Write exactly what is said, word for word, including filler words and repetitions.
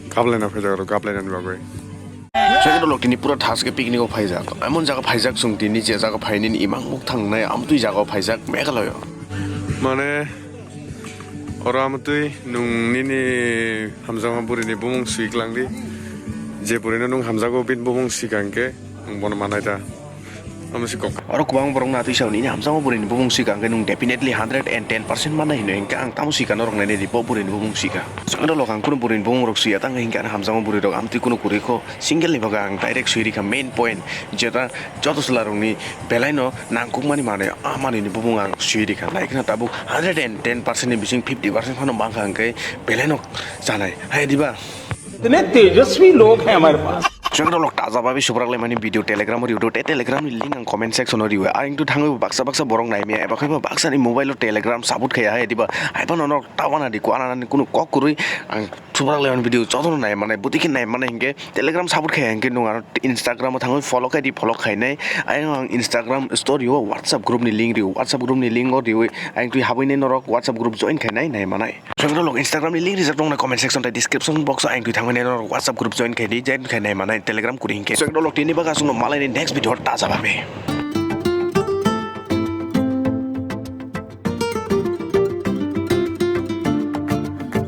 Gaplaina phaijak oro, gaplainani bagwi. Second lok tini pura thas khe picnic o phaijak. Emon jaga phaijak chwng tini je jaga phainani imang muk thangnai amtwi jaga o phaijak Meghalaya. Mane oro amtwi nwng nini hamjakma burini bumung swi klangdi. Je burino nwng hamjago bini bumung swikha hwnkhe nwng bono manai da. Amo si kok. Oro kwbangma borok no atwi sao nini hamjakma burini bumung swikha hwnkhe nwng definitely hundred and ten percent mannai hinwi hwnkhe ang tamo swikha norok nainai di bo burini bumung swikha. Second lok ang kunu burini bumung rok swiya tang hwnkhe ano hamjakma buri rok amtwi kunu kwrwi kho. Single ni bagwi ang direct swi rikha main point, jeta joto chwla rokni belai no nangkukmani manwi, ah, manwi ni bumung ang swi rikha. Nai khna tabuk hundred and ten percent ni bising fifty percent phano mankha hwnkhe belai no chanai. Hai diba? इतने तेजस्वी लोग हैं हमारे पास। Chwng rok taja babi subrak laimani video Telegram o riudo tei Telegram ni link ang comment section o riwi. Ang tu thangwi baksa baksa borok naimya eba khaiba baksa ni mobile o Telegram support khaiya hai diba. Hai phano norok tawana di ko ananani kunu kok kwrwi ang subrak laimani video jotono nai manai bwtwi khe nai manai hinkhe Telegram support khai hinkhe nwng ano Instagram o thangwi follow khai di, follow khainai. Ayang ang Instagram story o WhatsApp group ni link rio, WhatsApp group ni link o riwi ayang twi habwi nai norok WhatsApp group join khainai nai manai. Chwng rok Instagram ni link rijak tongna comment section tei description box o ayang twi thangwi nai norok WhatsApp group join khai di, join khai nai manai Telegram kwrwi hinkhe. Chwng rok tini bagwi aswkno malai ni next video taja babe.